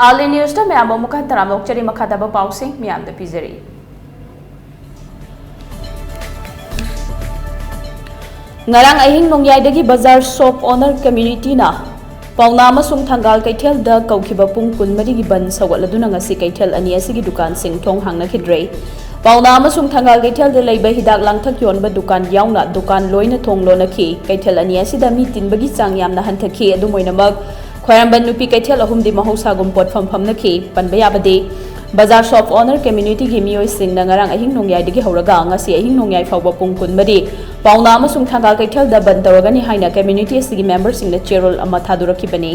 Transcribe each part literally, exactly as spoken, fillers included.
R L ꯅ꯭ꯌꯨꯁꯇ ꯃꯌꯥꯝꯕꯨ ꯑꯃꯨꯛ ꯍꯟꯅ ꯇꯔꯥꯝꯅ ꯑꯣꯛꯆꯔꯤ꯫ ꯃꯈꯥ ꯇꯥꯕ ꯄꯥꯎꯁꯤꯡ ꯃꯌꯥꯝꯗ ꯄꯤꯖꯔꯤ꯫ ꯉꯔꯥꯡ ꯑꯍꯤꯡ ꯅꯣꯡꯌꯥꯏꯗꯒꯤ ꯕꯖꯥꯔ ꯁꯣꯞ ꯑꯣꯅꯔ ꯀꯝꯃ꯭ꯌꯨꯅꯤꯇꯤꯅ ꯄꯥꯎꯅꯥ ꯑꯃꯁꯨꯡ ꯊꯪꯒꯥꯜ ꯀꯩꯊꯦꯜꯗ ꯀꯧꯈꯤꯕ ꯄꯨꯡ ꯀꯨꯟꯃꯔꯤꯒꯤ ꯕꯟ ꯁꯧꯒꯠꯂꯗꯨꯅ ꯉꯁꯤ ꯀꯩꯊꯦꯜ ꯑꯅꯤ ꯑꯁꯤꯒꯤ ꯗꯨꯀꯥꯟꯁꯤꯡ ꯊꯣꯡ ꯍꯥꯡꯅꯈꯤꯗ꯭ꯔꯦ꯫ ꯄꯥꯎꯅꯥ ꯑꯃꯁꯨꯡ ꯊꯪꯒꯥꯜ ꯀꯩꯊꯦꯜꯗ ꯂꯩꯕ ꯍꯤꯗꯥꯛ ꯂꯥꯡꯊꯛ ꯌꯣꯟꯕ ꯗꯨꯀꯥꯟ ꯌꯥꯎꯅ ꯗꯨꯀꯥꯟ ꯂꯣꯏꯅ ꯊꯣꯡ ꯂꯣꯟꯅꯈꯤ꯫ ꯀꯩꯊꯦꯜ ꯑꯅꯤ ꯑꯁꯤꯗ ꯃꯤ ꯇꯤꯟꯕꯒꯤ ꯆꯥꯡ ꯌꯥꯝꯅ ꯍꯟꯊꯈꯤ꯫ ꯑꯗꯨꯝ ꯑꯣꯏꯅꯃꯛ, ꯈ꯭ꯋꯥꯏꯔꯝꯕꯟ ꯅꯨꯄꯤ ꯀꯩꯊꯦꯜ ꯑꯍꯨꯝꯗꯤ ꯃꯍꯧꯁꯥꯒꯨꯝ ꯄꯣꯠꯐꯝ ꯐꯝꯅꯈꯤ꯫ ꯄꯟꯕ ꯌꯥꯕꯗꯤ, ꯕꯖꯥꯔ ꯁꯣꯞ ꯑꯣꯅꯔ ꯀꯝꯃ꯭ꯌꯨꯅꯤꯇꯤꯒꯤ ꯃꯤꯑꯣꯏꯁꯤꯡꯅ ꯉꯔꯥꯡ ꯑꯍꯤꯡ ꯅꯣꯡꯌꯥꯏꯗꯒꯤ ꯍꯧꯔꯒ ꯉꯁꯤ ꯑꯍꯤꯡ ꯅꯣꯡꯌꯥꯏ ꯐꯥꯎꯕ ꯄꯨꯡ ꯀꯨꯟꯃꯔꯤ ꯄꯥꯎꯅꯥ ꯑꯃꯁꯨꯡ ꯊꯪꯒꯥꯜ ꯀꯩꯊꯦꯜꯗ ꯕꯟ ꯇꯧꯔꯒꯅꯤ ꯍꯥꯏꯅ ꯀꯝꯃ꯭ꯌꯨꯅꯤꯇꯤ ꯑꯁꯤꯒꯤ ꯃꯦꯝꯕꯔꯁꯤꯡꯅ ꯆꯦꯔꯣꯜ ꯑꯃ ꯊꯥꯗꯣꯔꯛꯈꯤꯕꯅꯤ꯫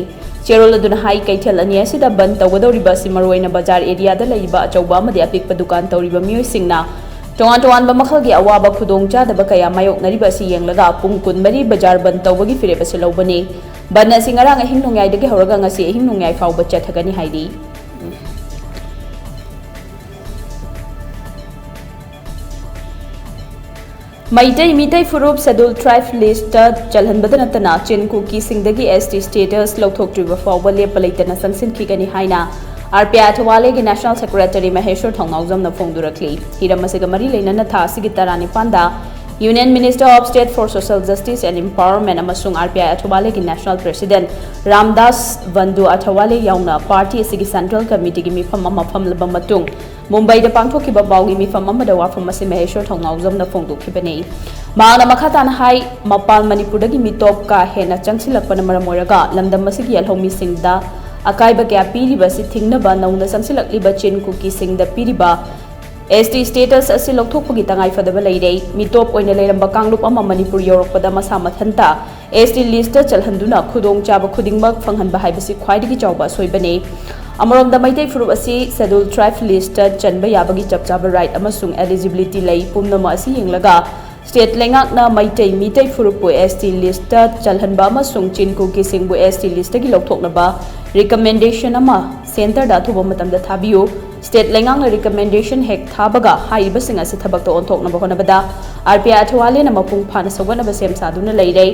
ꯆꯦꯔꯣꯜ ꯑꯗꯨꯅ ꯍꯥꯏ, ꯀꯩꯊꯦꯜ ꯑꯅꯤ ꯑꯁꯤꯗ ꯕꯟ ꯇꯧꯒꯗꯧꯔꯤꯕ ꯑꯁꯤ ꯃꯔꯨꯑꯣꯏꯅ ꯕꯖꯥꯔ ꯑꯦꯔꯤꯌꯥꯗ ꯂꯩꯔꯤꯕ ꯑꯆꯧꯕ ꯑꯃꯗꯤ ꯑꯄꯤꯛꯄ ꯗꯨꯀꯥꯟ ꯇꯧꯔꯤꯕ ꯃꯤꯑꯣꯏꯁꯤꯡꯅ ꯇꯣꯉꯥꯟ ꯇꯣꯉꯥꯟꯕ ꯃꯈꯜꯒꯤ ꯑꯋꯥꯕ ꯈꯨꯗꯣꯡꯆꯥꯗꯕ ꯀꯌꯥ ꯃꯥꯌꯣꯛꯅꯔꯤꯕ ꯑꯁꯤ ꯌꯦꯡꯂꯒ ꯄꯨꯡ ꯀꯨꯟꯃꯔꯤ ꯕꯖꯥꯔ ꯕꯟ ꯇꯧꯕꯒꯤ ꯐꯤꯔꯦꯞ ꯑꯁꯤ ꯂꯧꯕꯅꯤ꯫ ꯕꯟ ꯑꯁꯤ ꯉꯔꯥꯡ ꯑꯍꯤꯡ ꯅꯣꯡꯌꯥꯏꯗꯒꯤ ꯍꯧꯔꯒ ꯉꯁꯤ ꯑꯍꯤꯡ ꯅꯣꯡꯌꯥꯏ ꯐꯥꯎꯕ ꯆꯠꯊꯒꯅꯤ ꯍꯥꯏꯔꯤ꯫ ꯃꯩꯇꯩ ꯃꯤꯇꯩ ꯐꯨꯔꯨꯞ ꯁꯦꯗꯨꯜ ꯇ꯭ꯔꯥꯏꯕ ꯂꯤꯁꯇ ꯆꯜꯍꯟꯕꯗ ꯅꯠꯇꯅ ꯆꯤꯟ ꯀꯨꯀꯤꯁꯤꯡꯗꯒꯤ ꯑꯦꯁ ꯇꯤ ꯁ꯭ꯇꯦꯇꯁ ꯂꯧꯊꯣꯛꯇ꯭ꯔꯤꯕ ꯐꯥꯎꯕ ꯂꯦꯞꯄ ꯂꯩꯇꯅ ꯆꯪꯁꯤꯟꯈꯤꯒꯅꯤ ꯍꯥꯏꯅ ꯑꯥꯔ ꯄꯤ ꯑꯥꯏ ꯑꯊꯋꯥꯂꯦꯒꯤ ꯅꯦꯁꯅꯦꯜ ꯁꯦꯀ꯭ꯔꯦꯇꯔꯤ ꯃꯍꯦꯁ꯭ꯋꯔ ꯊꯧꯅꯥꯎꯖꯝꯅ ꯐꯣꯡꯗꯣꯔꯛꯂꯤ꯫ ꯍꯤꯔꯝ ꯑꯁꯤꯒ ꯃꯔꯤ ꯂꯩꯅꯅ ꯊꯥ ꯑꯁꯤꯒꯤ ꯇꯔꯥꯅꯤꯄꯥꯟꯗ Union Minister of State for Social Justice and Empowerment ꯑꯃꯁꯨꯡ ꯑꯥꯔ ꯄꯤ ꯑꯥꯏ ꯑꯊꯋꯥꯂꯦꯒꯤ ꯅꯦꯁꯅꯦꯜ ꯄ꯭ꯔꯦꯁꯤꯗꯦꯟꯠ ꯔꯥꯝꯗꯥꯁ ꯕꯟꯗꯨ ꯑꯊꯋꯥꯂꯦ ꯌꯥꯎꯅ ꯄꯥꯔꯇꯤ ꯑꯁꯤꯒꯤ ꯁꯦꯟꯇ꯭ꯔꯦꯜ ꯀꯃꯤꯇꯤꯒꯤ ꯃꯤꯐꯝ ꯑꯃ ꯐꯝꯂꯕ ꯃꯇꯨꯡ ꯃꯨꯝꯕꯩꯗ ꯄꯥꯡꯊꯣꯛꯈꯤꯕ ꯄꯥꯎꯒꯤ ꯃꯤꯐꯝ ꯑꯃꯗ ꯋꯥꯐꯝ ꯑꯁꯤ ꯃꯍꯦꯁ꯭ꯋꯔ ꯊꯧꯅꯥꯎꯖꯝꯅ ꯐꯣꯡꯗꯣꯛꯈꯤꯕꯅꯤ꯫ ꯃꯍꯥꯛꯅ ꯃꯈꯥ ꯇꯥꯅ ꯍꯥꯏ, ꯃꯄꯥꯟ ꯃꯅꯤꯄꯨꯔꯗꯒꯤ ꯃꯤꯇꯣꯞ ꯀꯥ ꯍꯦꯟꯅ ꯆꯪꯁꯤꯜꯂꯛꯄꯅ ꯃꯔꯝ ꯑꯣꯏꯔꯒ ꯂꯝꯗꯝ ꯑꯁꯤꯒꯤ ꯌꯦꯜꯍꯧꯃꯤꯁꯤꯡꯗ ꯑꯀꯥꯏꯕ ꯀꯌꯥ ꯄꯤꯔꯤꯕ ꯑꯁꯤ ꯊꯤꯡꯅꯕ ꯅꯧꯅ ꯆꯪꯁꯤꯜꯂꯛꯂꯤꯕ ꯆꯤꯟ ꯀꯨꯀꯤꯁꯤꯡꯗ ꯄꯤꯔꯤꯕ ꯑꯦꯁ ꯇꯤ ꯁ꯭ꯇꯦꯇꯁ ꯑꯁꯤ ꯂꯧꯊꯣꯛꯄꯒꯤ ꯇꯉꯥꯏꯐꯗꯕ ꯂꯩꯔꯦ꯫ ꯃꯤꯇꯣꯞ ꯑꯣꯏꯅ ꯂꯩꯔꯝꯕ ꯀꯥꯡꯂꯨꯞ ꯑꯃ ꯃꯅꯤꯄꯨꯔ ꯌꯧꯔꯛꯄꯗ ꯃꯁꯥ ꯃꯊꯟꯇ ꯑꯦꯁ ꯇꯤ ꯂꯤꯁꯇ ꯆꯜꯍꯟꯗꯨꯅ ꯈꯨꯗꯣꯡꯆꯥꯕ ꯈꯨꯗꯤꯡꯃꯛ ꯐꯪꯍꯟꯕ ꯍꯥꯏꯕꯁꯤ ꯈ꯭ꯋꯥꯏꯗꯒꯤ ꯆꯥꯎꯕ ꯑꯁꯣꯏꯕꯅꯤ꯫ ꯑꯃꯔꯣꯝꯗ ꯃꯩꯇꯩ ꯐꯨꯔꯨꯞ ꯑꯁꯤ ꯁꯦꯗꯨꯜ ꯇ꯭ꯔꯥꯏꯕ ꯂꯤꯁꯇ ꯆꯟꯕ ꯌꯥꯕꯒꯤ ꯆꯞ ꯆꯥꯕ ꯔꯥꯏꯠ ꯑꯃꯁꯨꯡ ꯑꯦꯂꯤꯖꯤꯕꯤꯂꯤꯇꯤ ꯂꯩ꯫ ꯄꯨꯝꯅꯃꯛ ꯑꯁꯤ ꯌꯦꯡꯂꯒ ꯁ꯭ꯇꯦꯠ ꯂꯩꯉꯥꯛꯅ ꯃꯩꯇꯩ ꯃꯤꯇꯩ ꯐꯨꯔꯨꯞꯄꯨ ꯑꯦꯁ ꯇꯤ ꯂꯤꯁꯇ ꯆꯜꯍꯟꯕ ꯑꯃꯁꯨꯡ ꯆꯤꯟ ꯀꯨꯀꯤꯁꯤꯡꯕꯨ ꯑꯦꯁ ꯇꯤ ꯂꯤꯁꯇꯒꯤ ꯂꯧꯊꯣꯛꯅꯕ ꯔꯤꯀꯃꯦꯟꯗꯦꯁꯟ ꯑꯃ ꯁꯦꯟꯇꯔꯗ ꯑꯊꯨꯕ ꯃꯇꯝꯗ ꯊꯥꯕꯤꯌꯨ꯫ ꯁ꯭ꯇꯦꯠ ꯂꯩꯉꯥꯛꯅ ꯔꯤꯀꯃꯦꯟꯗꯦꯁꯟ ꯍꯦꯛ ꯊꯥꯕꯒ ꯍꯥꯏꯔꯤꯕꯁꯤꯡ ꯑꯁꯤ ꯊꯕꯛꯇ ꯑꯣꯟꯊꯣꯛꯅꯕ ꯍꯣꯠꯅꯕꯗ ꯑꯥꯔ ꯄꯤ ꯑꯥꯏ ꯑꯊꯋꯥꯂꯦꯅ ꯃꯄꯨꯡ ꯐꯥꯅ ꯁꯧꯒꯠꯅꯕ ꯁꯦꯝ ꯁꯥꯗꯨꯅ ꯂꯩꯔꯦ꯫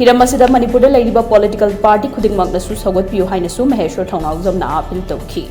ꯍꯤꯔꯝ ꯑꯁꯤꯗ ꯃꯅꯤꯄꯨꯔꯗ ꯂꯩꯔꯤꯕ ꯄꯣꯂꯤꯇꯤꯀꯦꯜ ꯄꯥꯔꯇꯤ ꯈꯨꯗꯤꯡꯃꯛꯅꯁꯨ ꯁꯧꯒꯠꯄꯤꯌꯨ ꯍꯥꯏꯅꯁꯨ ꯃꯍꯦꯁ꯭ꯋꯔ ꯊꯧꯅꯥꯎꯖꯝꯅ ꯑꯥꯄꯤꯜ ꯇꯧꯈꯤ꯫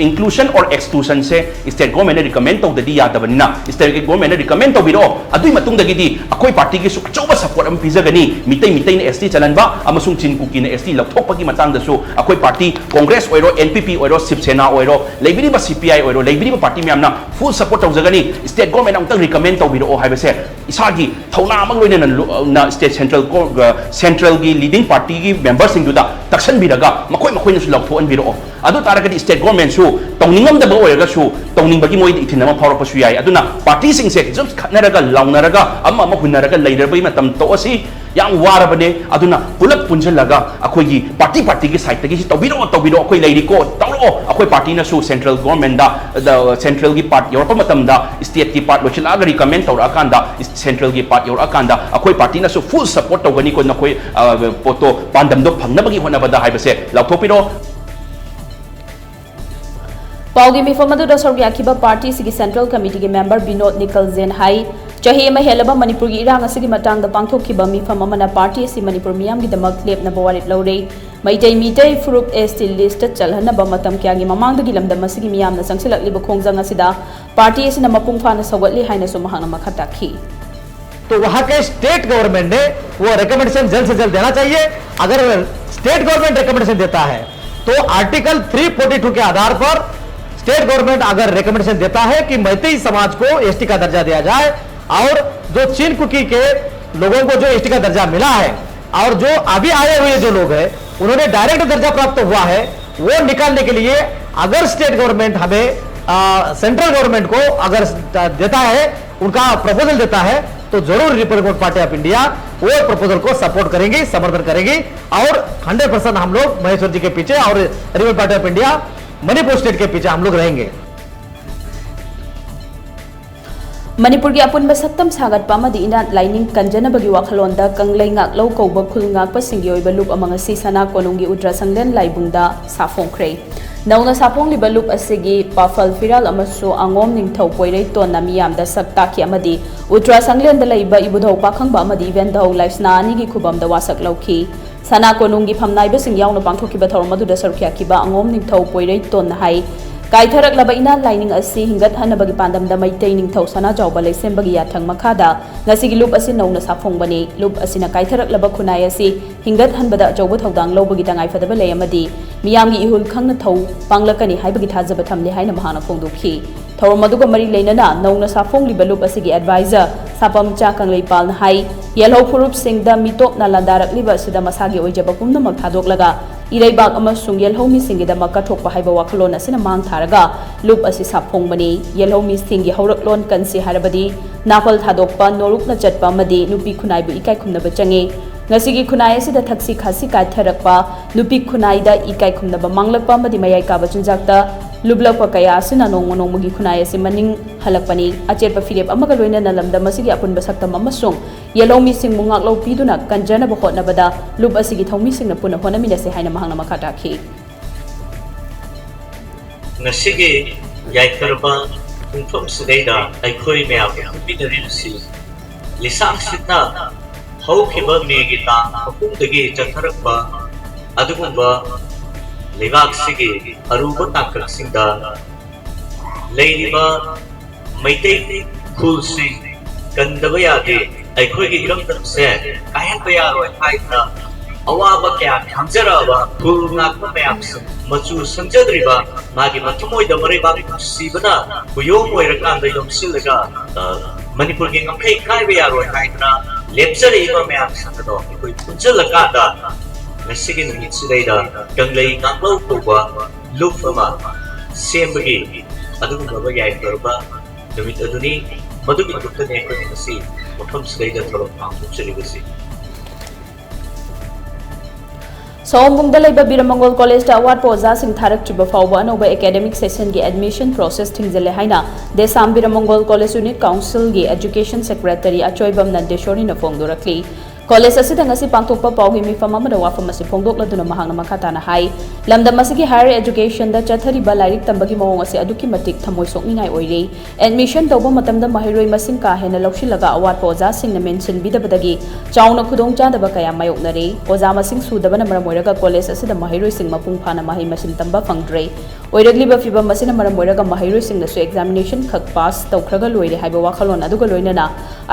Inclusion or exclusion say state government ꯅ recommend ꯇꯧꯗꯗꯤ ꯌꯥꯗꯕꯅꯤꯅ, state government ꯅ recommend ꯇꯧꯕꯤꯔꯛꯑꯣ, ꯑꯗꯨꯒꯤ ꯃꯇꯨꯡꯗꯒꯤꯗꯤ ꯑꯩꯈꯣꯏ ꯄꯥꯔꯇꯤꯒꯤꯁꯨ ꯑꯆꯧꯕ support ꯑꯃ ꯄꯤꯖꯒꯅꯤ꯫ ꯃꯤꯇꯩ ꯃꯤꯇꯩꯅ S T ꯆꯜꯍꯟꯕ ꯑꯃꯁꯨꯡ ꯆꯤꯟ ꯀꯨꯀꯤꯅ S T ꯂꯧꯊꯣꯛꯄꯒꯤ ꯃꯇꯥꯡꯗꯁꯨ ꯑꯩꯈꯣꯏ ꯄꯥꯔꯇꯤ, ꯀꯣꯡꯒ꯭ꯔꯦꯁ ꯑꯣꯏꯔꯣ, N P P ꯑꯣꯏꯔꯣ, ꯁꯤꯕ ꯁꯦꯅꯥ ꯑꯣꯏꯔꯣ, ꯂꯩꯕꯤꯔꯤꯕ C P I ꯑꯣꯏꯔꯣ, ꯂꯩꯕꯤꯔꯤꯕ ꯄꯥꯔꯇꯤ ꯃꯌꯥꯝꯅ full support ꯇꯧꯖꯒꯅꯤ꯫ State government ꯑꯃꯨꯛꯇꯪ recommend ꯇꯧꯕꯤꯔꯛꯑꯣ ꯍꯥꯏꯕꯁꯦ ꯏꯁꯥꯒꯤ ꯊꯧꯅꯥ ꯑꯃꯒ ꯂꯣꯏꯅꯅ ꯂꯨ-, ꯅ state central ꯒꯣ-, ꯒ-, central ꯒꯤ leading party ꯒꯤ member ꯁꯤꯡꯗꯨꯗ ꯇꯛꯁꯟꯕꯤꯔꯒ ꯃꯈꯣꯏ ꯃꯈꯣꯏꯅꯁꯨ ꯂꯧꯊꯣꯛꯍꯟꯕꯤꯔꯛꯑꯣ꯫ ꯑꯗꯨ ꯇꯥꯔꯒꯗꯤ state government ꯁꯨ ꯇꯧꯅꯤꯡꯉꯝꯗꯕ ꯑꯣꯏꯔꯒꯁꯨ ꯇꯧꯅꯤꯡꯕꯒꯤ ꯃꯣꯏꯗ ꯏꯊꯤꯜ ꯑꯃ ꯐꯥꯎꯔꯛꯄꯁꯨ ꯌꯥꯏ꯫ ꯑꯗꯨꯅ ꯄꯥꯔꯇꯤꯁꯤꯡꯁꯦ just ꯈꯠꯅꯔꯒ ꯂꯥꯎꯅꯔꯒ ꯑꯃ ꯑꯃ ꯍꯨꯟꯅꯔꯒ ꯂꯩꯔꯕꯒꯤ ꯃꯇꯝ ꯇꯣꯛꯑꯁꯤ꯫ ꯌꯥꯝ ꯋꯥꯔꯕꯅꯦ꯫ ꯑꯗꯨꯅ ꯄꯨꯂꯞ ꯄꯨꯟꯁꯤꯜꯂꯒ ꯑꯩꯈꯣꯏꯒꯤ ꯄꯥꯔꯇꯤ ꯄꯥꯔꯇꯤꯒꯤ ꯁꯥꯏꯠꯇꯒꯤ ꯁꯤ ꯇꯧꯕꯤꯔꯛꯑꯣ, ꯇꯧꯕꯤꯔꯛꯑꯣ, ꯑꯩꯈꯣꯏ ꯂꯩꯔꯤꯀꯣ, ꯇꯧꯔꯛꯑꯣ꯫ ꯑꯩꯈꯣꯏ ꯄꯥꯔꯇꯤꯅꯁꯨ central government ꯗ, ꯗ, central ꯒꯤ part ꯌꯧꯔꯛꯄ ꯃꯇꯝꯗ state ꯀꯤ part ꯂꯣꯏꯁꯤꯜꯂꯛꯑꯒ recommend ꯇꯧꯔꯛꯑꯀꯥꯟꯗ, central ꯒꯤ part ꯌꯧꯔꯛꯑꯀꯥꯟꯗ ꯑꯩꯈꯣꯏ ꯄꯥꯔꯇꯤꯅꯁꯨ full support ꯇꯧꯒꯅꯤꯀꯣ, ꯅꯈꯣꯏ, ꯑ, ꯄꯣꯠꯇꯣ ꯄꯥꯟꯗꯝꯗꯣ ꯐꯪꯅꯕꯒꯤ ꯍꯣꯠꯅꯕꯗ ꯍꯥꯏꯕꯁꯦ ꯂꯥꯎꯊꯣꯛꯄꯤꯔꯛꯑꯣ꯫ ꯄꯥꯎꯒꯤ ꯃꯤꯐꯝ ꯑꯗꯨꯗ ꯁꯔꯨꯛ ꯌꯥꯈꯤꯕ ꯄꯥꯔꯇꯤ ꯑꯁꯤꯒꯤ central committee ꯒꯤ member ꯕꯤꯅꯣꯗ ꯅꯤꯀꯜꯖꯦꯟ ꯍꯥꯏ, ꯆꯍꯤ ꯑꯃ ꯍꯦꯜꯂꯕ ꯃꯅꯤꯄꯨꯔꯒꯤ ꯏꯔꯥꯡ ꯑꯁꯤꯒꯤ ꯃꯇꯥꯡꯗ ꯄꯥꯡꯊꯣꯛꯈꯤꯕ ꯃꯤꯐꯝ ꯑꯃꯅ ꯄꯥꯔꯇꯤ ꯑꯁꯤ ꯃꯅꯤꯄꯨꯔ ꯃꯤꯌꯥꯝꯒꯤꯗꯃꯛ ꯂꯦꯞꯅꯕ ꯋꯥꯔꯦꯞ ꯂꯧꯔꯦ꯫ ꯃꯩꯇꯩ ꯃꯤꯇꯩ ꯐꯨꯔꯨꯞ S T list ꯆꯜꯍꯟꯅꯕ ꯃꯇꯝ ꯀꯌꯥꯒꯤ ꯃꯃꯥꯡꯗꯒꯤ ꯂꯝꯗꯝ ꯑꯁꯤꯒꯤ ꯃꯤꯌꯥꯝꯅ ꯆꯪꯁꯤꯜꯂꯛꯂꯤꯕ ꯈꯣꯡꯖꯪ ꯑꯁꯤꯗ ꯄꯥꯔꯇꯤ ꯑꯁꯤꯅ ꯃꯄꯨꯡ ꯐꯥꯅ ꯁꯧꯒꯠꯂꯤ ꯍꯥꯏꯅꯁꯨ ꯃꯍꯥꯛꯅ ꯃꯈꯥ ꯇꯥꯈꯤ꯫ तो वहाँ के स्टेट गवर्नमेंट ने वो रिकमेंडेशन जल्द से जल्द देना चाहिए। अगर स्टेट गवर्नमेंट रिकमेंडेशन देता है तो आर्टिकल थ्री फोर्टी टू के आधार पर स्टेट गवर्नमेंट अगर रिकमेंडेशन देता है कि मैतेई समाज को एसटी का दर्जा दिया जाए और जो चीन कुकी के लोगों को जो एसटी का दर्जा मिला है और जो अभी आए हुए जो लोग हैं उन्होंने डायरेक्ट दर्जा प्राप्त हुआ है, वो निकालने के लिए अगर स्टेट गवर्नमेंट हमें सेंट्रल गवर्नमेंट को अगर देता है, उनका प्रपोजल देता है, तो जरूर रिपब्लिकन पार्टी ऑफ इंडिया वो प्रपोजल को सपोर्ट करेंगी, समर्थन करेंगी और हंड्रेड परसेंट हम लोग महेश्वर जी के पीछे और Republican party of India Manipur state के पीछे हम लोग रहेंगे। ꯃꯅꯤꯄꯨꯔꯒꯤ ꯑꯄꯨꯟꯕ ꯁꯛꯇꯝ ꯁꯥꯒꯠꯄ ꯑꯃꯗꯤ ꯏꯅꯥꯠ ꯂꯥꯏꯅꯤꯡ ꯀꯟꯖꯅꯕꯒꯤ ꯋꯥꯈꯜꯂꯣꯟꯗ ꯀꯪꯂꯩ ꯉꯥꯛꯂꯧ ꯀꯧꯕ ꯈꯨꯜ ꯉꯥꯛꯄꯁꯤꯡꯒꯤ ꯑꯣꯏꯕ ꯂꯨꯞ ꯑꯃ ꯉꯁꯤ ꯁꯅꯥ ꯀꯣꯅꯨꯡꯒꯤ ꯎꯗ꯭ꯔ ꯁꯪꯂꯦꯟ ꯂꯥꯏꯕꯨꯡꯗ ꯁꯥꯐꯣꯡꯈ꯭ꯔꯦ꯫ ꯅꯧꯅ ꯁꯥꯐꯣꯡꯂꯤꯕ ꯂꯨꯞ ꯑꯁꯤꯒꯤ ꯄꯥꯐꯜ ꯐꯤꯔꯥꯜ ꯑꯃꯁꯨ ꯑꯉꯣꯝ ꯅꯤꯡꯊꯧ ꯄꯣꯏꯔꯩꯇꯣꯟꯅ ꯃꯤꯌꯥꯝꯗ ꯁꯛ ꯇꯥꯛꯈꯤ ꯑꯃꯗꯤ ꯎꯇ꯭ꯔꯥꯁꯪꯂꯦꯟꯗ ꯂꯩꯕ ꯏꯕꯨꯙꯧ ꯄꯥꯈꯪꯕ ꯑꯃꯗꯤ ꯏꯕꯦꯟꯙꯧ ꯂꯥꯏꯁꯅꯥ ꯑꯅꯤꯒꯤ ꯈꯨꯕꯝꯗ ꯋꯥꯁꯛ ꯂꯧꯈꯤ꯫ ꯁꯅꯥ ꯀꯣꯅꯨꯡꯒꯤ ꯐꯝꯅꯥꯏꯕꯁꯤꯡ ꯌꯥꯎꯅ ꯄꯥꯡꯊꯣꯛꯈꯤꯕ ꯊꯧꯔꯝ ꯑꯗꯨꯗ ꯁꯔꯨꯛ ꯌꯥꯈꯤꯕ ꯑꯉꯣꯝ ꯅꯤꯡꯊꯧ ꯄꯣꯏꯔꯩꯇꯣꯟꯅ ꯍꯥꯏ, ꯀꯥꯏꯊꯔꯛꯂꯕ ꯏꯅꯥꯠ ꯂꯥꯏꯅꯤꯡ ꯑꯁꯤ ꯍꯤꯡꯒꯠꯍꯟꯅꯕꯒꯤ ꯄꯥꯟꯗꯝꯗ ꯃꯩꯇꯩ ꯅꯤꯡꯊꯧ ꯁꯅꯥꯖꯥꯎꯕ ꯂꯩꯁꯦꯝꯕꯒꯤ ꯌꯥꯊꯪ ꯃꯈꯥꯗ ꯉꯁꯤꯒꯤ ꯂꯨꯞ ꯑꯁꯤ ꯅꯧꯅ ꯁꯥꯐꯣꯡꯕꯅꯤ꯫ ꯂꯨꯞ ꯑꯁꯤꯅ ꯀꯥꯏꯊꯔꯛꯂꯕ ꯈꯨꯟꯅꯥꯏ ꯑꯁꯤ ꯍꯤꯡꯒꯠꯍꯟꯕꯗ ꯑꯆꯧꯕ ꯊꯧꯗꯥꯡ ꯂꯧꯕꯒꯤ ꯇꯉꯥꯏꯐꯗꯕ ꯂꯩ ꯑꯃꯗꯤ ꯃꯤꯌꯥꯝꯒꯤ ꯏꯍꯨꯜ ꯈꯪꯅ ꯊꯧ ꯄꯥꯡꯂꯛꯀꯅꯤ ꯍꯥꯏꯕꯒꯤ ꯊꯥꯖꯕ ꯊꯝꯂꯤ ꯍꯥꯏꯅ ꯃꯍꯥꯛꯅ ꯐꯣꯡꯗꯣꯛꯈꯤ꯫ ꯊꯧꯔꯝ ꯑꯗꯨꯒ ꯃꯔꯤ ꯂꯩꯅꯅ ꯅꯧꯅ ꯁꯥꯐꯣꯡꯂꯤꯕ ꯂꯨꯞ ꯑꯁꯤꯒꯤ ꯑꯦꯗꯚꯥꯏꯖꯔ ꯁꯥꯄꯝꯆꯥ ꯀꯪꯂꯩꯄꯥꯜꯅ ꯍꯥꯏ, ꯌꯦꯜꯍꯧ ꯐꯨꯔꯨꯞꯁꯤꯡꯗ ꯃꯤꯇꯣꯞꯅ ꯂꯥꯟꯗꯥꯔꯛꯂꯤꯕ ꯑꯁꯤꯗ ꯃꯁꯥꯒꯤ ꯑꯣꯏꯖꯕ ꯄꯨꯝꯅꯃꯛ ꯊꯥꯗꯣꯛꯂꯒ ꯏꯔꯩꯕꯥꯛ ꯑꯃꯁꯨꯡ ꯌꯦꯜꯍꯧ ꯃꯤꯁꯤꯡꯒꯤꯗꯃꯛ ꯀꯠꯊꯣꯛꯄ ꯍꯥꯏꯕ ꯋꯥꯈꯜꯂꯣꯟ ꯑꯁꯤꯅ ꯃꯥꯡ ꯊꯥꯔꯒ ꯂꯨꯞ ꯑꯁꯤ ꯁꯥꯐꯣꯡꯕꯅꯤ꯫ ꯌꯦꯜꯍꯧ ꯃꯤꯁꯤꯡꯒꯤ ꯍꯧꯔꯛꯂꯣꯟ ꯀꯟꯁꯤ ꯍꯥꯏꯔꯕꯗꯤ ꯅꯥꯄꯜ ꯊꯥꯗꯣꯛꯄ, ꯅꯣꯔꯨꯛꯅ ꯆꯠꯄ ꯑꯃꯗꯤ ꯅꯨꯄꯤ ꯈꯨꯟꯅꯥꯏꯕꯨ ꯏꯀꯥꯏ ꯈꯨꯝꯅꯕ ꯆꯪꯉꯤ꯫ ꯉꯁꯤꯒꯤ ꯈꯨꯟꯅꯥꯏ ꯑꯁꯤꯗ ꯊꯛꯁꯤ ꯈꯥꯁꯤ ꯀꯥꯏꯊꯔꯛꯄ, ꯅꯨꯄꯤ ꯈꯨꯟꯅꯥꯏꯗ ꯏꯀꯥꯏ ꯈꯨꯝꯅꯕ ꯃꯥꯡꯂꯛꯄ ꯑꯃꯗꯤ ꯃꯌꯥꯏ ꯀꯥꯕ ꯆꯤꯟꯖꯥꯛꯇ ꯂꯨꯞꯂꯛꯄ ꯀꯌꯥ ꯑꯁꯤꯅ ꯅꯣꯡꯃ ꯅꯣꯡꯃꯒꯤ ꯈꯨꯟꯅꯥꯏ ꯑꯁꯤ ꯃꯅꯤꯡ ꯍꯜꯂꯛꯄꯅꯤ꯫ ꯑꯆꯦꯠꯄ ꯐꯤꯔꯦꯞ ꯑꯃꯒ ꯂꯣꯏꯅꯅ ꯂꯝꯗꯝ ꯑꯁꯤꯒꯤ ꯑꯄꯨꯟꯕ ꯁꯛꯇꯝ ꯑꯃꯁꯨꯡ ꯌꯦꯜꯍꯧ ꯃꯤꯁꯤꯡꯕꯨ ꯉꯥꯛꯂꯧ ꯄꯤꯗꯨꯅ ꯀꯟꯖꯅꯕ ꯍꯣꯠꯅꯕꯗ ꯂꯨꯞ ꯑꯁꯤꯒꯤ ꯊꯧꯃꯤꯁꯤꯡꯅ ꯄꯨꯟꯅ ꯍꯣꯠꯅꯃꯤꯟꯅꯁꯤ ꯍꯥꯏꯅ ꯃꯍꯥꯛꯅ ꯃꯈꯥ ꯇꯥꯈꯤ꯫ ꯉꯁꯤꯒꯤ ꯌꯥꯏꯐꯔꯕ ꯄꯨꯡꯐꯝꯁꯤꯗꯩꯗ ꯑꯩꯈꯣꯏ ꯃꯌꯥꯝꯅ ꯄꯨꯟꯃꯤꯟꯅꯔꯤꯕꯁꯤ ꯂꯤꯁꯥꯡ ꯁꯤꯠꯅ ꯍꯧꯈꯤꯕ ꯃꯦꯒꯤ ꯇꯥꯡ ꯑꯍꯨꯝꯗꯒꯤ ꯆꯠꯊꯔꯛꯄ ꯑꯗꯨꯒꯨꯝꯕ ꯂꯩꯕꯥꯛꯁꯤꯒꯤ ꯑꯔꯨꯕ ꯇꯥꯡꯀꯛꯁꯤꯡꯗ ꯂꯩꯔꯤꯕ ꯃꯩꯇꯩ ꯈꯨꯜꯁꯤꯡ ꯀꯟꯗꯕ ꯌꯥꯗꯦ꯫ ꯑꯩꯈꯣꯏꯒꯤ ꯏꯔꯝꯗꯝꯁꯦ ꯀꯥꯏꯍꯟꯕ ꯌꯥꯔꯣꯏ ꯍꯥꯏꯗꯅ ꯑꯋꯥꯕ ꯀꯌꯥ ꯈꯥꯡꯖꯔꯛꯑꯕ ꯈꯨꯜ ꯉꯥꯛꯄ ꯃꯌꯥꯝꯁꯤꯡ, ꯃꯆꯨ ꯁꯪꯖꯗ꯭ꯔꯤꯕ ꯃꯥꯒꯤ ꯃꯊꯃꯣꯏꯗ ꯃꯔꯩꯕꯥꯛ ꯅꯨꯡꯁꯤꯕꯅ ꯈꯨꯌꯣꯝ ꯑꯣꯏꯔꯀꯥꯟꯗ ꯌꯣꯝꯁꯤꯜꯂꯒ, ꯑ, ꯃꯅꯤꯄꯨꯔꯒꯤ ꯉꯝꯈꯩ ꯀꯥꯏꯕ ꯌꯥꯔꯣꯏ ꯍꯥꯏꯗꯅ ꯂꯦꯞꯆꯔꯛꯏꯕ ꯃꯌꯥꯝꯁꯤꯡ ꯑꯗꯣ ꯑꯩꯈꯣꯏ ꯄꯨꯟꯁꯤꯜꯂꯀꯥꯟꯗ ꯉꯁꯤꯒꯤ ꯅꯨꯃꯤꯠꯁꯤꯗꯩꯗ ꯀꯪꯂꯩ ꯉꯥꯡꯂꯧ ꯀꯧꯕ ꯂꯨꯞ ꯑꯃ ꯁꯦꯝꯕꯒꯤ ꯑꯗꯨꯒꯨꯝꯂꯕ ꯌꯥꯏꯐꯔꯕ ꯅꯨꯃꯤꯠ ꯑꯗꯨꯅꯤ꯫ ꯃꯗꯨꯒꯤꯗꯃꯛꯇꯅꯤ ꯑꯩꯈꯣꯏꯅ ꯉꯁꯤ ꯃꯐꯝꯁꯤꯗꯩꯗ ꯊꯧꯔꯝ ꯄꯥꯡꯊꯣꯛꯆꯔꯤꯕꯁꯤ꯫ ꯁꯑꯣꯝꯕꯨꯡꯗ ꯂꯩꯕ ꯕꯤꯔꯃꯪꯒꯣꯜ ꯀꯣꯂꯦꯖꯇ ꯑꯋꯥꯠꯄ ꯑꯣꯖꯥꯁꯤꯡ ꯊꯥꯔꯛꯇ꯭ꯔꯤꯕ ꯐꯥꯎꯕ ꯑꯅꯧꯕ ꯑꯦꯀꯥꯗꯦꯃꯤꯛ ꯁꯦꯁꯟꯒꯤ ꯑꯦꯗꯃꯤꯁꯟ ꯄ꯭ꯔꯣꯁꯦꯁ ꯊꯤꯡꯖꯤꯜꯂꯦ ꯍꯥꯏꯅ ꯗꯦꯁꯥꯝ ꯕꯤꯔꯃꯪꯒꯣꯜ ꯀꯣꯂꯦꯖ ꯌꯨꯅꯤꯠ ꯀꯥꯎꯟꯁꯤꯜꯒꯤ ꯑꯦꯖꯨꯀꯦꯁꯟ ꯁꯦꯀ꯭ꯔꯦꯇꯔꯤ ꯑꯆꯣꯏꯕꯝ ꯅꯟꯗꯦꯁꯣꯔꯤꯅ ꯐꯣꯡꯗꯣꯔꯛꯂꯤ꯫ ꯀꯣꯂꯦꯖ ꯑꯁꯤꯗ ꯉꯁꯤ ꯄꯥꯡꯊꯣꯛꯄ ꯄꯥꯎꯒꯤ ꯃꯤꯐꯝ ꯑꯃꯗ ꯋꯥꯐꯝ ꯑꯁꯤ ꯐꯣꯡꯗꯣꯛꯂꯗꯨꯅ ꯃꯍꯥꯛꯅ ꯃꯈꯥ ꯇꯥꯅ ꯍꯥꯏ, ꯂꯝꯗꯝ ꯑꯁꯤꯒꯤ higher educationꯗ ꯆꯠꯊꯔꯤꯕ ꯂꯥꯏꯔꯤꯛ ꯇꯝꯕꯒꯤ ꯃꯑꯣꯡ ꯑꯁꯤ ꯑꯗꯨꯛꯀꯤ ꯃꯇꯤꯛ ꯊꯃꯣꯏ ꯁꯣꯛꯅꯤꯡꯉꯥꯏ ꯑꯣꯏꯔꯤ꯫ Admission ꯇꯧꯕ ꯃꯇꯝꯗ ꯃꯍꯩꯔꯣꯏ ꯃꯁꯤꯡ ꯀꯥ ꯍꯦꯟꯅ ꯂꯧꯁꯤꯜꯂꯒ ꯑꯋꯥꯠꯄ ꯑꯣꯖꯥꯁꯤꯡꯅ ꯃꯦꯟꯁꯤꯟꯕꯤꯗꯕꯗꯒꯤ ꯆꯥꯎꯅ ꯈꯨꯗꯣꯡꯆꯥꯗꯕ ꯀꯌꯥ ꯃꯥꯌꯣꯛꯅꯔꯤ꯫ ꯑꯣꯖꯥ ꯃꯁꯤꯡ ꯁꯨꯗꯕꯅ ꯃꯔꯝ ꯑꯣꯏꯔꯒ ꯀꯣꯂꯦꯖ ꯑꯁꯤꯗ ꯃꯍꯩꯔꯣꯏꯁꯤꯡ ꯃꯄꯨꯡ ꯐꯥꯅ ꯃꯍꯩ ꯃꯁꯤꯡ ꯇꯝꯕ ꯐꯪꯗ꯭ꯔꯦ꯫ ꯑꯣꯏꯔꯛꯂꯤꯕ ꯐꯤꯚꯝ ꯑꯁꯤꯅ ꯃꯔꯝ ꯑꯣꯏꯔꯒ ꯃꯍꯩꯔꯣꯏꯁꯤꯡꯅꯁꯨ examination ꯈꯛ pass ꯇꯧꯈ꯭ꯔꯒ ꯂꯣꯏꯔꯦ ꯍꯥꯏꯕ ꯋꯥꯈꯜꯂꯣꯟ ꯑꯗꯨꯒ ꯂꯣꯏꯅꯅ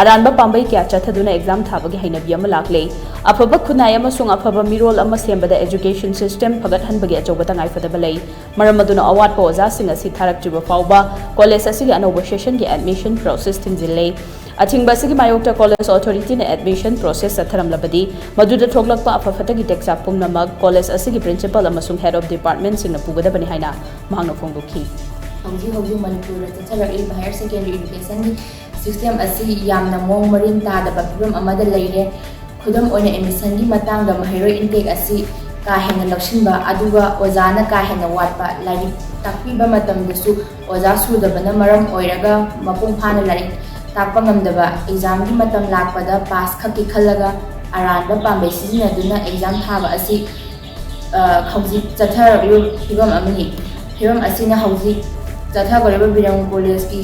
ꯑꯔꯥꯟꯕ ꯄꯥꯝꯕꯩ ꯀꯌꯥ ꯆꯠꯊꯗꯨꯅ exam ꯊꯥꯕꯒꯤ ꯍꯩꯅꯕꯤ ꯑꯃ ꯂꯥꯛꯂꯦ꯫ ꯑꯐꯕ ꯈꯨꯟꯅꯥꯏ ꯑꯃꯁꯨꯡ ꯑꯐꯕ ꯃꯤꯔꯣꯜ ꯑꯃ ꯁꯦꯝꯕꯗ education system ꯐꯒꯠꯍꯟꯕꯒꯤ ꯑꯆꯧꯕ ꯇꯉꯥꯏꯐꯗꯕ ꯂꯩ꯫ ꯃꯔꯝ ꯑꯗꯨꯅ ꯑꯋꯥꯠꯄ ꯑꯣꯖꯥꯁꯤꯡ ꯑꯁꯤ ꯊꯥꯔꯛꯇ꯭ꯔꯤꯕ ꯐꯥꯎꯕ ꯀꯣꯂꯦꯖ ꯑꯁꯤꯒꯤ ꯑꯅꯧꯕ sessionꯒꯤ admission process ꯊꯤꯡꯖꯤꯜꯂꯦ꯫ ꯑꯊꯤꯡꯕ ꯑꯁꯤꯒꯤ ꯃꯥꯌꯣꯛꯇ ꯀꯣꯂꯦꯖ authorityꯅ admission process ꯆꯠꯊꯔꯝꯂꯕꯗꯤ ꯃꯗꯨꯗ ꯊꯣꯛꯂꯛꯄ ꯑꯐ ꯐꯠꯇꯒꯤ ꯇꯦꯛꯆꯥꯛ ꯄꯨꯝꯅꯃꯛ ꯀꯣꯂꯦꯖ ꯑꯁꯤꯒꯤ principal ꯑꯃꯁꯨꯡ head of departmentꯁꯤꯡꯅ ꯄꯨꯒꯗꯕꯅꯤ ꯍꯥꯏꯅ ꯃꯍꯥꯛꯅ ꯐꯣꯡꯗꯣꯛꯈꯤ꯫ ꯍꯧꯖꯤꯛ ꯍꯧꯖꯤꯛ ꯃꯅꯤꯄꯨꯔꯗ ꯆꯠꯊꯔꯛꯂꯤꯕ higher secondary educationꯒꯤ system ꯑꯁꯤ ꯌꯥꯝꯅ ꯃꯑꯣꯡ ꯃꯔꯤꯟ ꯇꯥꯗꯕ ꯐꯤꯕꯝ ꯑꯃꯗ ꯂꯩꯔꯦ꯫ ꯈꯨꯗꯝ ꯑꯣꯏꯅ, admissionꯒꯤ ꯃꯇꯥꯡꯗ ꯃꯍꯩꯔꯣꯏ intake ꯑꯁꯤ ꯀꯥ ꯍꯦꯟꯅ ꯂꯧꯁꯤꯟꯕ, ꯑꯗꯨꯒ ꯑꯣꯖꯥꯅ ꯀꯥ ꯍꯦꯟꯅ ꯋꯥꯠꯄ, ꯂꯥꯏꯔꯤꯛ ꯇꯥꯛꯄꯤꯕ ꯃꯇꯝꯗꯁꯨ ꯑꯣꯖꯥ ꯁꯨꯗꯕꯅ ꯃꯔꯝ ꯑꯣꯏꯔꯒ ꯃꯄꯨꯡ ꯐꯥꯅ ꯂꯥꯏꯔꯤꯛ ꯇꯥꯛꯄ ꯉꯝꯗꯕ, examꯒꯤ ꯃꯇꯝ ꯂꯥꯛꯄꯗ pass ꯈꯛꯀꯤ ꯈꯜꯂꯒ ꯑꯔꯥꯟꯕ ꯄꯥꯝꯕꯩ ꯁꯤꯖꯤꯟꯅꯗꯨꯅ exam ꯊꯥꯕ ꯑꯁꯤ, ꯑ, ꯍꯧꯖꯤꯛ ꯆꯠꯊꯔꯛꯂꯤꯕ ꯐꯤꯕꯝ ꯑꯃꯅꯤ꯫ ꯐꯤꯕꯝ ꯑꯁꯤꯅ ꯍꯧꯖꯤꯛ ꯆꯠꯊꯒꯗꯧꯔꯤꯕ ꯕꯤꯔꯝ ꯀꯣꯂꯦꯖꯀꯤ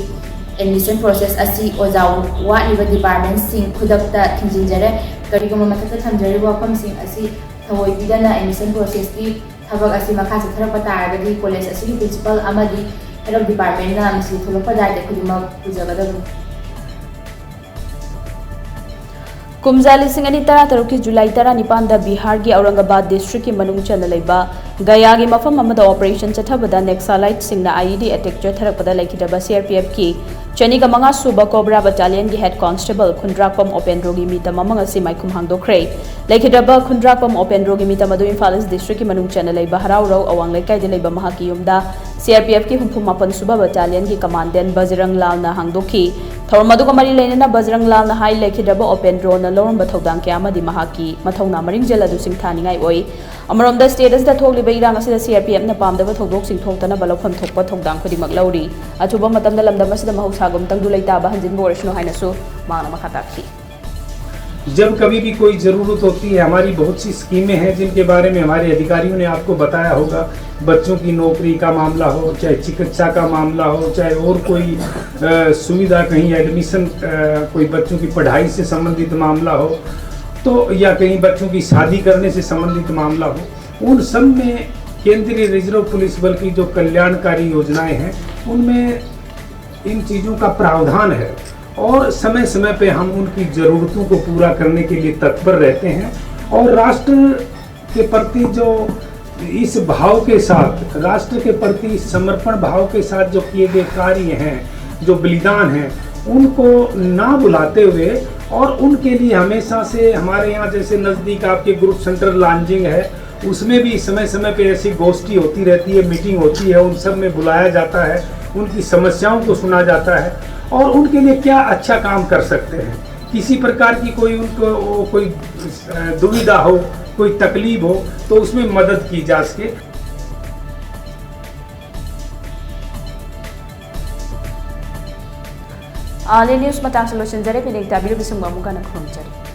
admission process ꯑꯁꯤ ꯑꯣꯖꯥ ꯋꯥꯠꯂꯤꯕ departmentꯁꯤꯡ ꯈꯨꯗꯛꯇ ꯊꯤꯡꯖꯤꯟꯖꯔꯦ꯫ ꯀꯔꯤꯒꯨꯝꯕ ꯃꯊꯛꯇ ꯊꯝꯖꯔꯤꯕ ꯋꯥꯐꯝꯁꯤꯡ ꯑꯁꯤ ꯊꯑꯣꯏꯕꯤꯗꯅ admission processꯀꯤ ꯊꯕꯛ ꯑꯁꯤ ꯃꯈꯥ ꯆꯠꯊꯔꯛꯄ ꯇꯥꯔꯒꯗꯤ ꯀꯣꯂꯦꯖ ꯑꯁꯤꯒꯤ principal ꯑꯃꯗꯤ head of departmentꯅ ꯃꯁꯤ ꯊꯣꯛꯂꯛꯄ ꯗꯥꯏꯇ ꯈꯨꯗꯤꯡꯃꯛ ꯄꯨꯖꯒꯗꯕꯅꯤ꯫ ꯀꯨꯝꯖꯥ ꯂꯤꯁꯤꯡ ꯑꯅꯤ ꯇꯔꯥꯇꯔꯨꯛꯀꯤ ꯖꯨꯂꯥꯏ ꯇꯔꯥꯅꯤꯄꯥꯟꯗ ꯕꯤꯍꯥꯔꯒꯤ ꯑꯧꯔꯪꯒꯕꯥꯗ districtꯀꯤ ꯃꯅꯨꯡ ꯆꯟꯅ ꯂꯩꯕ ꯒꯌꯥꯒꯤ ꯃꯐꯝ ꯑꯃꯗ operation ꯆꯠꯊꯕꯗ Naxaliteꯁꯤꯡꯅ IED attack ꯆꯠꯊꯔꯛꯄꯗ ꯂꯩꯈꯤꯗ꯭ꯔꯕ CRPFꯀꯤ ꯆꯅꯤꯒ ꯃꯉꯥ ꯁꯨꯕ COBRA battalionꯒꯤ head constable ꯈꯨꯟꯗ꯭ꯔꯥꯛꯄꯝ ꯑꯣꯄꯦꯟꯗ꯭ꯔꯣꯒꯤ ꯃꯤꯇꯝ ꯑꯃ ꯉꯁꯤ ꯃꯥꯏꯈꯨꯝ ꯍꯥꯡꯗꯣꯛꯈ꯭ꯔꯦ꯫ ꯂꯩꯈꯤꯗ꯭ꯔꯕ ꯈꯨꯟꯗ꯭ꯔꯥꯛꯄꯝ ꯑꯣꯄꯦꯟꯗ꯭ꯔꯣꯒꯤ ꯃꯤꯇꯝ ꯑꯗꯨ ꯏꯝꯐꯥꯜ East districtꯀꯤ ꯃꯅꯨꯡ ꯆꯟꯅ ꯂꯩꯕ ꯍꯔꯥꯎꯔꯧ ꯑꯋꯥꯡ ꯂꯩꯀꯥꯏꯗ ꯂꯩꯕ ꯃꯍꯥꯛꯀꯤ ꯌꯨꯝꯗ CRPFꯀꯤ ꯍꯨꯝꯐꯨ ꯃꯥꯄꯟ ꯁꯨꯕ battalionꯒꯤ commandant ꯕꯖꯔꯪ ꯂꯥꯜꯅ ꯍꯥꯡꯗꯣꯛꯈꯤ꯫ ꯊꯧꯔꯝ ꯑꯗꯨꯒ ꯃꯔꯤ ꯂꯩꯅꯅ ꯕꯖꯔꯪ ꯂꯥꯜꯅ ꯍꯥꯏ, ꯂꯩꯈꯤꯗ꯭ꯔꯕ ꯑꯣꯄꯦꯟꯗ꯭ꯔꯣꯅ ꯂꯧꯔꯝꯕ ꯊꯧꯗꯥꯡ ꯀꯌꯥ ꯑꯃꯗꯤ ꯃꯍꯥꯛꯀꯤ ꯃꯊꯧꯅꯥ ꯃꯔꯤꯡꯖꯦꯜ ꯑꯗꯨ ꯁꯤꯡꯊꯥꯅꯤꯡꯉꯥꯏ ꯑꯣꯏ꯫ ꯑꯃꯔꯣꯝꯗ, state ꯑꯁꯤꯗ ꯊꯣꯛꯂꯤꯕ ꯏꯔꯥꯡ ꯑꯁꯤꯗ CRPFꯅ ꯄꯥꯝꯗꯕ ꯊꯧꯗꯣꯛꯁꯤꯡ ꯊꯣꯛꯇꯅꯕ ꯂꯧꯐꯝ ꯊꯣꯛꯄ ꯊꯧꯗꯥꯡ ꯈꯨꯗꯤꯡꯃꯛ ꯂꯧꯔꯤ꯫ ꯑꯊꯨꯕ ꯃꯇꯝꯗ ꯂꯝꯗꯝ ꯑꯁꯤꯗ ꯃꯍꯧꯁꯥꯒꯨꯝ ꯇꯪꯗꯨ ꯂꯩꯇꯥꯕ ꯍꯟꯖꯤꯟꯕ ꯑꯣꯏꯔꯁꯅꯨ ꯍꯥꯏꯅꯁꯨ ꯃꯍꯥꯛꯅ ꯃꯈꯥ ꯇꯥꯈꯤ꯫ जब कभी भी कोई ज़रूरत होती है, हमारी बहुत सी स्कीमें हैं जिनके बारे में हमारे अधिकारियों ने आपको बताया होगा। बच्चों की नौकरी का मामला हो, चाहे चिकित्सा का मामला हो, चाहे और कोई सुविधा, कहीं एडमिशन, कोई बच्चों की पढ़ाई से संबंधित मामला हो, तो या कहीं बच्चों की शादी करने से संबंधित मामला हो, उन सब में केंद्रीय रिजर्व पुलिस बल की जो कल्यांणकारी योजनाएं हैं, उनमें इन चीज़ों का प्रावधान है और समय समय पे हम उनकी ज़रूरतों को पूरा करने के लिए तत्पर रहते हैं। और राष्ट्र के प्रति जो इस भाव के साथ, राष्ट्र के प्रति समर्पण भाव के साथ जो किए गए कार्य हैं, जो बलिदान हैं, उनको ना भुलाते हुए, और उनके लिए हमेशा से हमारे यहाँ जैसे नज़दीक आपके ग्रुप सेंटर लांजिंग है, उसमें भी समय समय पे ऐसी गोष्ठी होती रहती है, मीटिंग होती है, उन सब में बुलाया जाता है, उनकी समस्याओं को सुना जाता है और उनके लिए क्या अच्छा काम कर सकते हैं, किसी प्रकार की कोई उनको कोई दुविधा हो, कोई तकलीफ हो, तो उसमें मदद की जा सके। ꯑꯥꯜ ꯏꯟꯗꯤꯌꯥ ꯅ꯭ꯌꯨꯁ ꯃꯇꯥꯡꯁꯨ ꯂꯣꯏꯁꯤꯟꯖꯔꯦ꯫ ꯄꯤꯅꯦꯛ ꯇꯥꯕꯤꯔꯤꯕꯁꯤꯡꯕꯨ ꯑꯃꯨꯛ ꯍꯟꯅ ꯈꯨꯔꯨꯝꯖꯔꯤ꯫